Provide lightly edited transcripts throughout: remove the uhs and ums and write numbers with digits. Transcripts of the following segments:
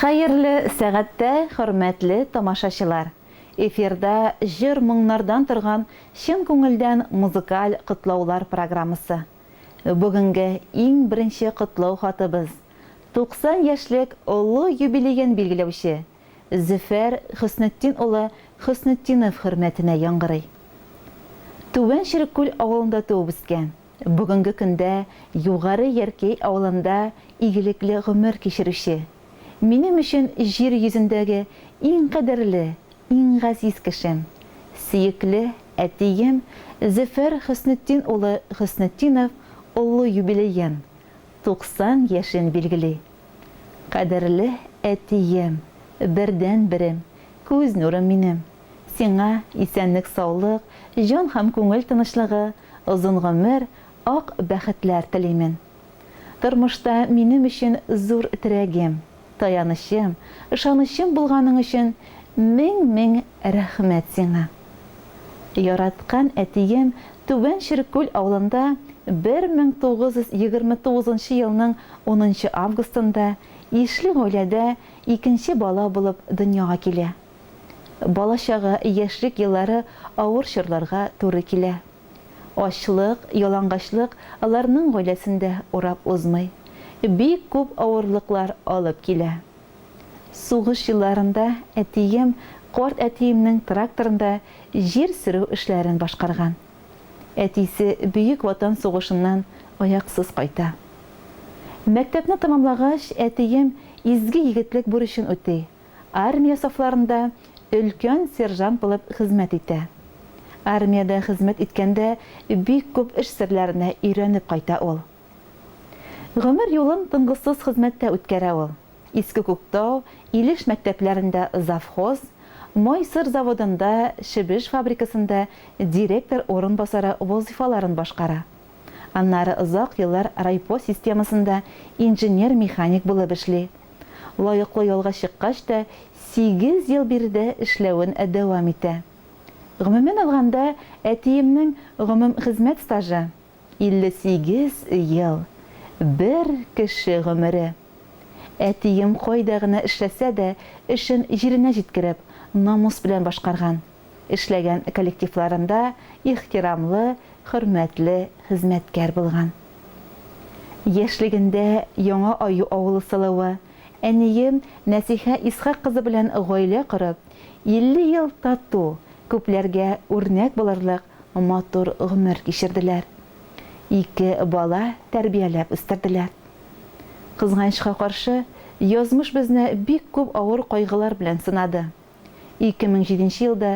Хәерле сәгатьтә, хөрмәтле тамашачылар! Эфирда җыр-моңнардан торган чын күңелдән музыкаль котлаулар программасы. Бүгенге иң беренче котлау хатыбыз, 90 яшьлек олы юбилеен билгеләүче Зөфәр Хөснетдин улы Хөснетдинов хөрмәтенә яңгырый. Түбән Череккүл авылында туып үскән, бүгенге көндә Югары Яркәй авылында игелекле гомер кичерүче, минем өчен җир йөзендәге иң кадерле, иң газиз кешем, сөекле әтием Зөфәр Хөснетдин улы Хөснетдинов олы юбилеен, 90 яшен билгели. Кадерле әтием, бердәнберем, күз нурым минем. Сиңа исәнлек-саулык, җан һәм күңел тынычлыгы, озын гомер, ак бәхетләр телимен. Тормышта минем өчен зур терәгем, таянычым, ышанычым булганың өчен мең-мең рәхмәт сиңа. Яраткан әтием Түбән Череккүл авылында 1929 нчы елның унынчы августында ишле гаиләдә икенче бала булып дөньяга килә. Балачагы, яшьлек еллары авыр чорларга туры килә. Ачлык, ялангачлык аларның гаиләсен дә урап узмый, бик күп авырлыклар алып килә. Сугыш елларында әтием карт әтиемнең тракторында җир сөрү эшләрен башкарган. Әтисе Бөек Ватан сугышыннан аяксыз кайта. Мәктәпне тәмамлагач, әтием изге егетлек бурычын үти, армия сафларында өлкән сержант булып хезмәт итә. Армиядә хезмәт иткәндә бик күп эш серләренә өйрәнеп кайта ул. Гомер юлын тынгысыз хезмәттә үткәрә ул. Иске Күктау, Илеш мәктәпләрендә завхоз, май-сыр заводында, чебеш фабрикасында директор урынбасары вазыйфаларын башкара. Аннары озак еллар райпо системасында инженер-механик булып эшли. Лаеклы ялга чыккач та сигез ел биредә эшләвен дәвам итә. Гомумән алганда, әтиемнең гомум хезмәт стажы, 58 ел, бер кеше гомере. Әтием кайда гына эшләсә дә, эшен җиренә җиткереп, намус белән башкарган. Эшләгән коллективларында ихтирамлы, хөрмәтле хезмәткәр булган. Яшьлегендә Яңа Аю авылы сылуы, әнием Нәсихә Исхак кызы белән гаилә корып, 50 ел тату, күпләргә үрнәк булырлык матур гомер кичерделәр. Ике бала тәрбияләп үстерделәр. Кызганычка каршы, язмыш безне бик күп авыр кайгылар белән сынады. 2007 нче елда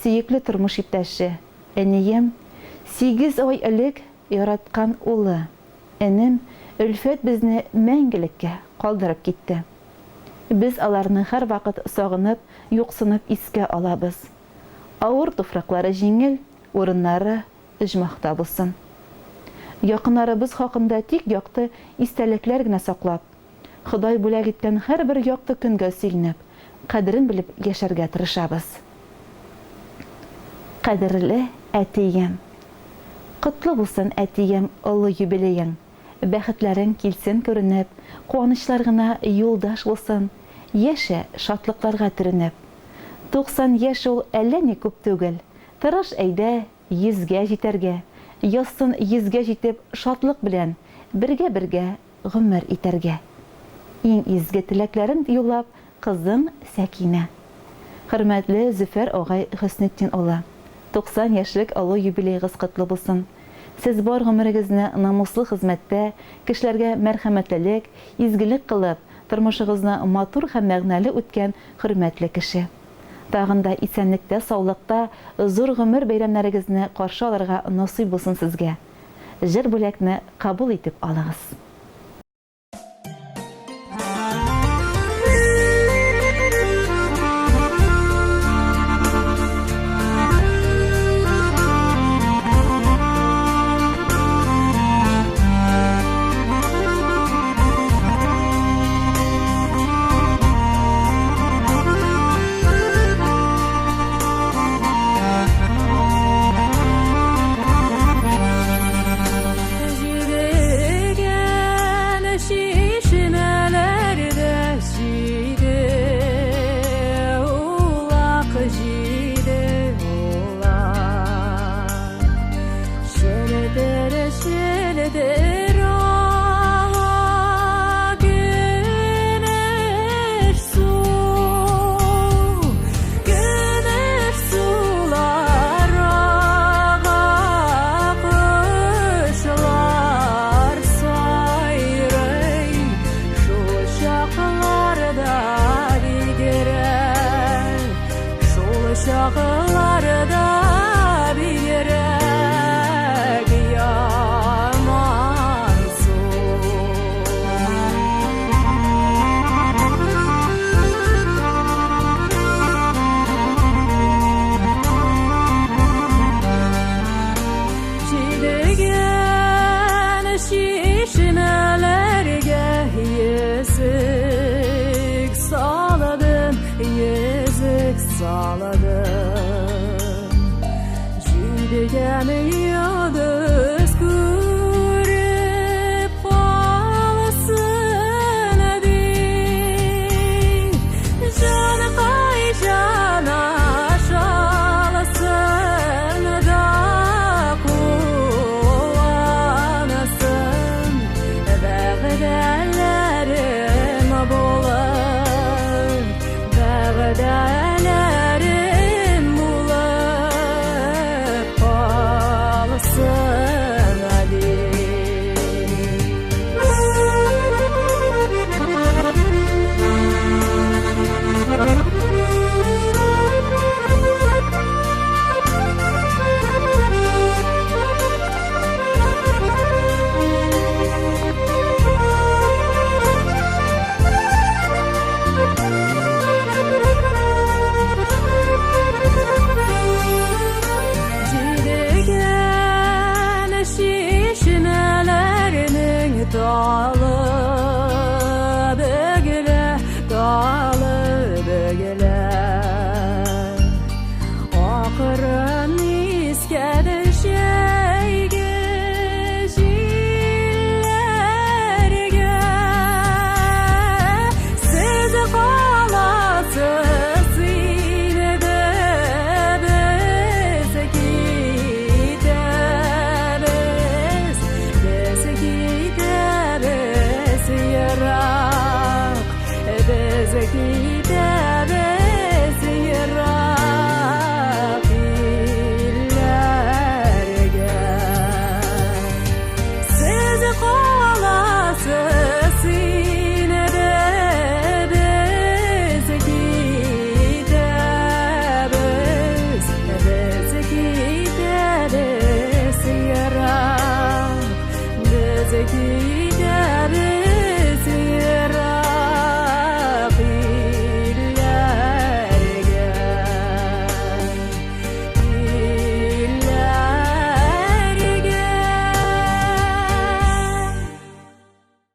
сөекле тормыш иптәше, әнием, сигез ай элек яраткан улы, энем Өлфәт безне мәңгелеккә калдырып китте. Без аларны һәрвакыт сагынып, юксынып искә алабыз. Авыр туфраклары җиңел, урыннары оҗмахта булсын. Якыннарыбыз хакында тик якты истәлекләр генә саклап, Ходай бүләк иткән һәрбер якты көнгә сөенеп, кадерен белеп яшәргә тырышабыз. Кадерле әтием! Котлы булсын, әтием, олы юбилеең! Бәхетләрең килсен күренеп, Куанычлар гына юлдаш булсын, Яшә, шатлыкларга төренеп. 90 яшь ул әллә ни күп түгел, Тырыш әйдә, йөзгә җитәргә, Язсын йөзгә җитеп, шатлык белән, Бергә-бергә гомер итәргә. Иң изге теләкләрен юллап, кызың Сәкинә. Хөрмәтле Зөфәр агай Хөснетдин улы! 90 яшьлек олы юбилеегыз котлы булсын! Сез бар гомерегезне намуслы хезмәттә, кешеләргә мәрхәмәтлелек, изгелек кылып, тормышыгызны матур һәм мәгънәле үткән хөрмәтле кеше. Тагын да исәнлектә-саулыкта зур гомер бәйрәмнәрегезне каршы алырга насыйп булсын сезгә! Җыр бүләкне кабул итеп алыгыз. Җидегән. Чакларда бигрәк ямансу. Җидегән чишмәләргә йөзек салдым, йөзек салдым. Җидегән йолдыз күреп калсын дип, җанкай җан ашалсын да куансын, вәгъдәләрем булыр, вәгъдәләрем булып калсын дип. Җидегән чишмәләрнең талы бөгелә, талы бөгелә. Акрын искә җәйге җилләргә. Сез каласыз инде, без китәбез, без китәбез ерак, без китәбез ерак илләргә. Сез каласыз инде, без китәбез, без китәбез ерак, без китәбез.